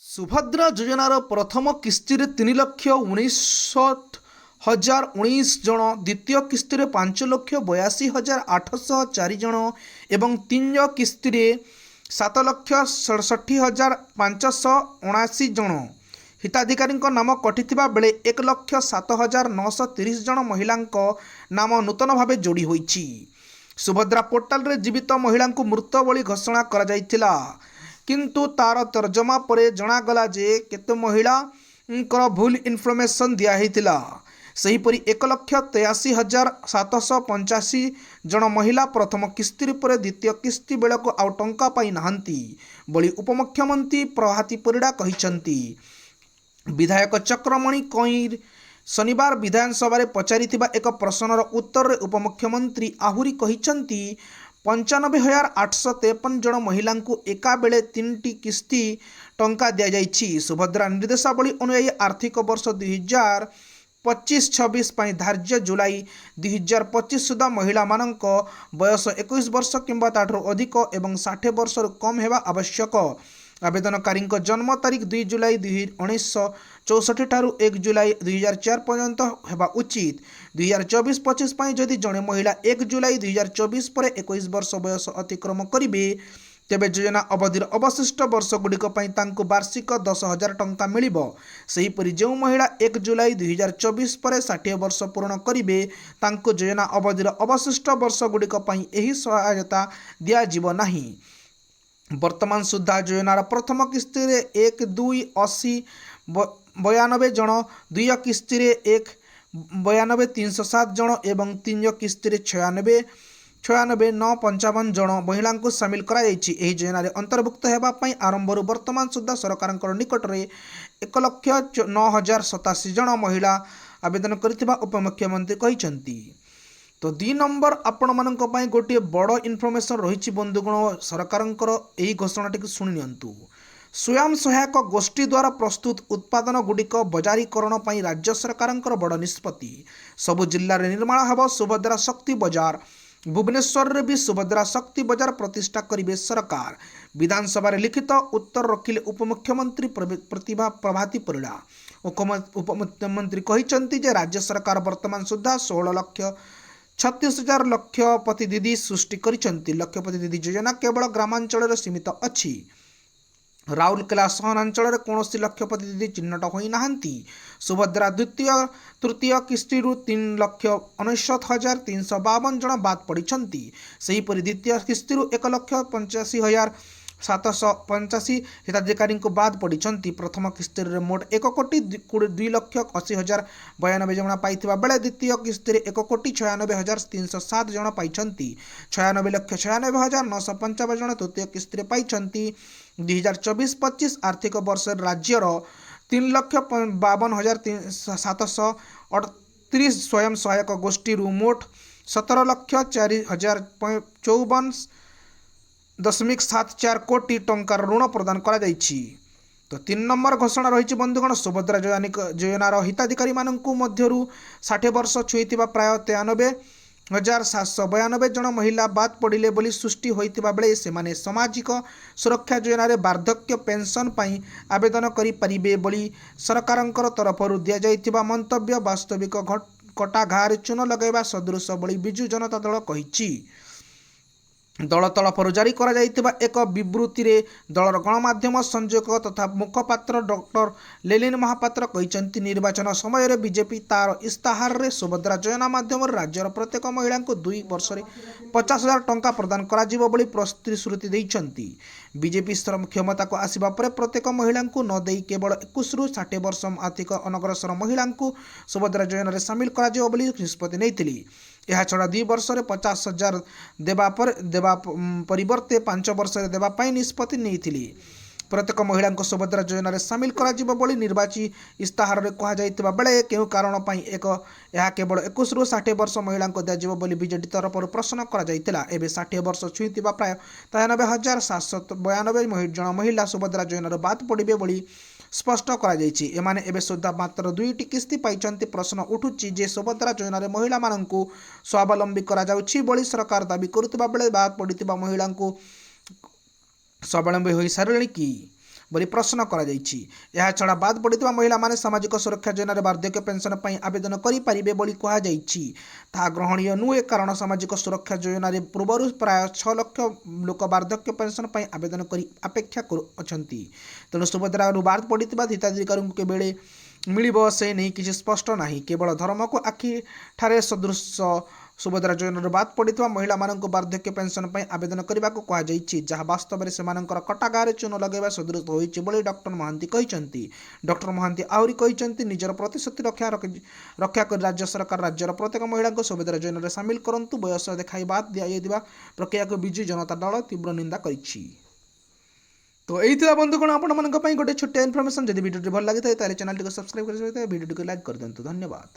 ସୁଭଦ୍ରା ଯୋଜନାର ପ୍ରଥମ କିସ୍ତିରେ 3,59,019 ଜଣ, ଦ୍ୱିତୀୟ କିସ୍ତିରେ 5,82,804 ଜଣ ଏବଂ ତିନି କିସ୍ତିରେ 7,67,579 ଜଣ ହିତାଧିକାରୀଙ୍କ ନାମ କଟିଥିବା ବେଳେ 1,07,930 ଜଣ ମହିଳାଙ୍କ ନାମ ନୂତନ ଭାବେ ଯୋଡ଼ି ହୋଇଛି। ସୁଭଦ୍ରା ପୋର୍ଟାଲରେ ଜୀବିତ ମହିଳାଙ୍କୁ ମୃତ ବୋଲି ଘୋଷଣା କରାଯାଇଥିଲା, କିନ୍ତୁ ତାର ତର୍ଜମା ପରେ ଜଣାଗଲା ଯେ କେତେ ମହିଳାଙ୍କର ଭୁଲ ଇନଫର୍ମେସନ୍ ଦିଆହେଇଥିଲା। ସେହିପରି 1,83,785 ଜଣ ମହିଳା ପ୍ରଥମ କିସ୍ତି ପରେ ଦ୍ୱିତୀୟ କିସ୍ତି ବେଳକୁ ଆଉ ଟଙ୍କା ପାଇନାହାନ୍ତି ବୋଲି ଉପମୁଖ୍ୟମନ୍ତ୍ରୀ ପ୍ରଭାତୀ ପରିଡ଼ା କହିଛନ୍ତି। ବିଧାୟକ ଚକ୍ରମଣି କଇଁର ଶନିବାର ବିଧାନସଭାରେ ପଚାରିଥିବା ଏକ ପ୍ରଶ୍ନର ଉତ୍ତରରେ ଉପମୁଖ୍ୟମନ୍ତ୍ରୀ ଆହୁରି କହିଛନ୍ତି, 95,853 ଜଣ ମହିଳାଙ୍କୁ ଏକାବେଳେ ତିନିଟି କିସ୍ତି ଟଙ୍କା ଦିଆଯାଇଛି। ସୁଭଦ୍ରା ନିର୍ଦ୍ଦେଶାବଳୀ ଅନୁଯାୟୀ ଆର୍ଥିକ ବର୍ଷ 2025-26 ପାଇଁ ଧାର୍ଯ୍ୟ ଜୁଲାଇ 2025 ସୁଦ୍ଧା ମହିଳାମାନଙ୍କ ବୟସ 21 ବର୍ଷ କିମ୍ବା ତାଠାରୁ ଅଧିକ ଏବଂ 60 ବର୍ଷରୁ କମ୍ ହେବା ଆବଶ୍ୟକ। ଆବେଦନକାରୀଙ୍କ ଜନ୍ମ ତାରିଖ 2 ଜୁଲାଇ 1964 ଠାରୁ 1 ଜୁଲାଇ 2004 ପର୍ଯ୍ୟନ୍ତ ହେବା ଉଚିତ। 2024-25 ପାଇଁ ଯଦି ଜଣେ ମହିଳା 1 ଜୁଲାଇ 2024 ପରେ 21 ବର୍ଷ ବୟସ ଅତିକ୍ରମ କରିବେ, ତେବେ ଯୋଜନା ଅବଧିର ଅବଶିଷ୍ଟ ବର୍ଷଗୁଡ଼ିକ ପାଇଁ ତାଙ୍କୁ ବାର୍ଷିକ 10,000 ଟଙ୍କା ମିଳିବ। ସେହିପରି ଯେଉଁ ମହିଳା 1 ଜୁଲାଇ 2024 ପରେ 60 ବର୍ଷ ପୂରଣ କରିବେ, ତାଙ୍କୁ ଯୋଜନା ଅବଧିର ଅବଶିଷ୍ଟ ବର୍ଷଗୁଡ଼ିକ ପାଇଁ ଏହି ସହାୟତା ଦିଆଯିବ ନାହିଁ। ବର୍ତ୍ତମାନ ସୁଦ୍ଧା ଯୋଜନାର ପ୍ରଥମ କିସ୍ତିରେ 1 2 80 92 ଜଣ, ଦ୍ୱିତୀୟ କିସ୍ତିରେ 1 92 307 ଜଣ ଏବଂ ତିନି କିସ୍ତିରେ 96 96 9 55 ଜଣ ମହିଳାଙ୍କୁ ସାମିଲ କରାଯାଇଛି। ଏହି ଯୋଜନାରେ ଅନ୍ତର୍ଭୁକ୍ତ ହେବା ପାଇଁ ଆରମ୍ଭରୁ ବର୍ତ୍ତମାନ ସୁଦ୍ଧା ସରକାରଙ୍କ ନିକଟରେ 1,09,087 ଜଣ ମହିଳା ଆବେଦନ କରିଥିବା ଉପମୁଖ୍ୟମନ୍ତ୍ରୀ କହିଛନ୍ତି। ତ 2 ନମ୍ବର ଆପଣମାନଙ୍କ ପାଇଁ ଗୋଟିଏ ବଡ଼ ଇନଫର୍ମେସନ୍ ରହିଛି ବନ୍ଧୁଗଣ। ସରକାରଙ୍କର ଏହି ଘୋଷଣାଟିକୁ ଶୁଣି ନିଅନ୍ତୁ। ସ୍ୱୟଂ ସହାୟକ ଗୋଷ୍ଠୀ ଦ୍ୱାରା ପ୍ରସ୍ତୁତ ଉତ୍ପାଦନ ଗୁଡ଼ିକ ବଜାରୀକରଣ ପାଇଁ ରାଜ୍ୟ ସରକାରଙ୍କର ବଡ଼ ନିଷ୍ପତ୍ତି। ସବୁ ଜିଲ୍ଲାରେ ନିର୍ମାଣ ହେବ ସୁଭଦ୍ରା ଶକ୍ତି ବଜାର। ଭୁବନେଶ୍ୱରରେ ବି ସୁଭଦ୍ରା ଶକ୍ତି ବଜାର ପ୍ରତିଷ୍ଠା କରିବେ ସରକାର। ବିଧାନସଭାରେ ଲିଖିତ ଉତ୍ତର ରଖିଲେ ଉପମୁଖ୍ୟମନ୍ତ୍ରୀ ପ୍ରତିଭା ପ୍ରଭାତୀ ପରିଡ଼ା। ଉପମୁଖ୍ୟମନ୍ତ୍ରୀ କହିଛନ୍ତି ଯେ ରାଜ୍ୟ ସରକାର ବର୍ତ୍ତମାନ ସୁଦ୍ଧା 16,36,000 ଲକ୍ଷପତି ଦିଦି ସୃଷ୍ଟି କରିଛନ୍ତି। ଲକ୍ଷପତି ଦିଦି ଯୋଜନା କେବଳ ଗ୍ରାମାଞ୍ଚଳରେ ସୀମିତ ଅଛି। ରାଉରକେଲା ସହରାଞ୍ଚଳରେ କୌଣସି ଲକ୍ଷପତି ଦିଦି ଚିହ୍ନଟ ହୋଇନାହାନ୍ତି। ସୁଭଦ୍ରା ଦ୍ୱିତୀୟ ତୃତୀୟ କିସ୍ତିରୁ 3,59,352 ଜଣ ବାଦ୍ ପଡ଼ିଛନ୍ତି। ସେହିପରି ଦ୍ୱିତୀୟ କିସ୍ତିରୁ 1,85,785 ହିତାଧିକାରୀଙ୍କୁ ବାଦ୍ ପଡ଼ିଛନ୍ତି। ପ୍ରଥମ କିସ୍ତିରେ ମୋଟ 1,02,80,092 ଜଣ ପାଇଥିବା ବେଳେ ଦ୍ୱିତୀୟ କିସ୍ତିରେ 1,96,307 ଜଣ ପାଇଛନ୍ତି। 96,96,955 ଜଣ ତୃତୀୟ କିସ୍ତିରେ ପାଇଛନ୍ତି। 2024-25 ଆର୍ଥିକ ବର୍ଷରେ ରାଜ୍ୟର 3,52,738 ସ୍ୱୟଂ ସହାୟକ ଗୋଷ୍ଠୀରୁ ମୋଟ 17,04,054.74 କୋଟି ଟଙ୍କାର ଋଣ ପ୍ରଦାନ କରାଯାଇଛି। ତ 3 ନମ୍ବର ଘୋଷଣା ରହିଛି ବନ୍ଧୁଗଣ, ସୁଭଦ୍ରା ଯୋଜନାର ହିତାଧିକାରୀମାନଙ୍କୁ ମଧ୍ୟରୁ 60 ବର୍ଷ ଛୁଇଁଥିବା ପ୍ରାୟ 93,792 ଜଣ ମହିଳା ବାଦ୍ ପଡ଼ିଲେ ବୋଲି ସୃଷ୍ଟି ହୋଇଥିବା ବେଳେ ସେମାନେ ସାମାଜିକ ସୁରକ୍ଷା ଯୋଜନାରେ ବାର୍ଦ୍ଧକ୍ୟ ପେନ୍ସନ୍ ପାଇଁ ଆବେଦନ କରିପାରିବେ ବୋଲି ସରକାରଙ୍କର ତରଫରୁ ଦିଆଯାଇଥିବା ମନ୍ତବ୍ୟ ବାସ୍ତବିକ କଟା ଘାରେ ଚୂନ ଲଗାଇବା ସଦୃଶ ବୋଲି ବିଜୁ ଜନତା ଦଳ କହିଛି। ଦଳ ତରଫରୁ ଜାରି କରାଯାଇଥିବା ଏକ ବିବୃତ୍ତିରେ ଦଳର ଗଣମାଧ୍ୟମ ସଂଯୋଜକ ତଥା ମୁଖପାତ୍ର ଡକ୍ଟର ଲେଲିନ ମହାପାତ୍ର କହିଛନ୍ତି, ନିର୍ବାଚନ ସମୟରେ ବିଜେପି ତାର ଇସ୍ତାହାରରେ ସୁଭଦ୍ରା ଯୋଜନା ମାଧ୍ୟମରେ ରାଜ୍ୟର ପ୍ରତ୍ୟେକ ମହିଳାଙ୍କୁ 2 ବର୍ଷରେ 50,000 ଟଙ୍କା ପ୍ରଦାନ କରାଯିବ ବୋଲି ପ୍ରତିଶ୍ରୁତି ଦେଇଛନ୍ତି। ବିଜେପି କ୍ଷମତାକୁ ଆସିବା ପରେ ପ୍ରତ୍ୟେକ ମହିଳାଙ୍କୁ ନ ଦେଇ କେବଳ 21ରୁ 60 ବର୍ଷ ଆର୍ଥିକ ଅନଗ୍ରସର ମହିଳାଙ୍କୁ ସୁଭଦ୍ରା ଯୋଜନାରେ ସାମିଲ କରାଯିବ ବୋଲି ନିଷ୍ପତ୍ତି ନେଇଥିଲେ। ଏହାଛଡ଼ା 2 ବର୍ଷରେ 50,000 ଦେବା ପରେ ଦେବା ପରିବର୍ତ୍ତେ 5 ବର୍ଷରେ ଦେବା ପାଇଁ ନିଷ୍ପତ୍ତି ନେଇଥିଲେ। ପ୍ରତ୍ୟେକ ମହିଳାଙ୍କୁ ସୁଭଦ୍ରା ଯୋଜନାରେ ସାମିଲ କରାଯିବ ବୋଲି ନିର୍ବାଚୀ ଇସ୍ତାହାରରେ କୁହାଯାଇଥିବା ବେଳେ କେଉଁ କାରଣ ପାଇଁ ଏହା କେବଳ 21ରୁ 60 ବର୍ଷ ମହିଳାଙ୍କୁ ଦିଆଯିବ ବୋଲି ବିଜେଡି ତରଫରୁ ପ୍ରଶ୍ନ କରାଯାଇଥିଲା। ଏବେ 60 ବର୍ଷ ଛୁଇଁଥିବା ପ୍ରାୟ 93,792 ଜଣ ମହିଳା ସୁଭଦ୍ରା ଯୋଜନାରୁ ବାଦ୍ ପଡ଼ିବେ ବୋଲି ସ୍ପଷ୍ଟ କରାଯାଇଛି। ଏମାନେ ଏବେ ସୁଦ୍ଧା ମାତ୍ର 2ଟି କିସ୍ତି ପାଇଛନ୍ତି। ପ୍ରଶ୍ନ ଉଠୁଛି ଯେ ସୁଭଦ୍ରା ଯୋଜନାରେ ମହିଳାମାନଙ୍କୁ ସ୍ୱାବଲମ୍ବୀ କରାଯାଉଛି ବୋଲି ସରକାର ଦାବି କରୁଥିବା ବେଳେ ବାଦ୍ ପଡ଼ିଥିବା ମହିଳାଙ୍କୁ ସ୍ୱାବଲମ୍ବୀ ହୋଇସାରିଲେଣି କି? ବୋଲି ପ୍ରଶ୍ନ କରାଯାଇଛି। ଏହାଛଡ଼ା ବାଦ୍ ପଡ଼ିଥିବା ମହିଳାମାନେ ସାମାଜିକ ସୁରକ୍ଷା ଯୋଜନାରେ ବାର୍ଦ୍ଧକ୍ୟ ପେନ୍ସନ୍ ପାଇଁ ଆବେଦନ କରିପାରିବେ ବୋଲି କୁହାଯାଇଛି। ତାହା ଗ୍ରହଣୀୟ ନୁହେଁ, କାରଣ ସାମାଜିକ ସୁରକ୍ଷା ଯୋଜନାରେ ପୂର୍ବରୁ ପ୍ରାୟ 6 ଲକ୍ଷ ଲୋକ ବାର୍ଦ୍ଧକ୍ୟ ପେନ୍ସନ୍ ପାଇଁ ଆବେଦନ କରି ଅପେକ୍ଷା କରୁଅଛନ୍ତି। ତେଣୁ ସୁଭଦ୍ରାରୁ ବାଦ୍ ପଡ଼ିଥିବା ହିତାଧିକାରୀଙ୍କୁ କେବେ ମିଳିବ, ସେ ନେଇ କିଛି ସ୍ପଷ୍ଟ ନାହିଁ। କେବଳ ଧର୍ମକୁ ଆଖି ଠାର ସଦୃଶ ସୁଭଦ୍ରା ଯୋଜନାରୁ ବାଦ୍ ପଡ଼ିଥିବା ମହିଳାମାନଙ୍କୁ ବାର୍ଦ୍ଧକ୍ୟ ପେନ୍ସନ୍ ପାଇଁ ଆବେଦନ କରିବାକୁ କୁହାଯାଇଛି, ଯାହା ବାସ୍ତବରେ ସେମାନଙ୍କର କଟା ଘାରେ ଚୂନ ଲଗାଇବା ସଦୃଶ ହୋଇଛି ବୋଲି ଡକ୍ଟର ମହାନ୍ତି କହିଛନ୍ତି। ଡକ୍ଟର ମହାନ୍ତି ଆହୁରି କହିଛନ୍ତି, ନିଜର ପ୍ରତିଶ୍ରୁତି ରକ୍ଷା କରି ରାଜ୍ୟ ସରକାର ରାଜ୍ୟର ପ୍ରତ୍ୟେକ ମହିଳାଙ୍କୁ ସୁଭଦ୍ରା ଯୋଜନାରେ ସାମିଲ କରନ୍ତୁ। ବୟସ ଦେଖାଇ ବାଦ୍ ଦିଆଯାଇଥିବା ପ୍ରକ୍ରିୟାକୁ ବିଜୁ ଜନତା ଦଳ ତୀବ୍ର ନିନ୍ଦା କରିଛି। ତ ଏଇ ଥିଲା ବନ୍ଧୁଗଣ, ଆପଣମାନଙ୍କ ପାଇଁ ଗୋଟେ ଛୋଟିଆ ଇନଫର୍ମେସନ୍। ଯଦି ଭିଡ଼ିଓଟି ଭଲ ଲାଗିଥାଏ, ତାହେଲେ ଚ୍ୟାନେଲଟିକୁ ସବସ୍କ୍ରାଇବ୍ କରି ସହିତ ଭିଡ଼ିଓଟିକୁ ଲାଇକ୍ କରିଦିଅନ୍ତୁ। ଧନ୍ୟବାଦ।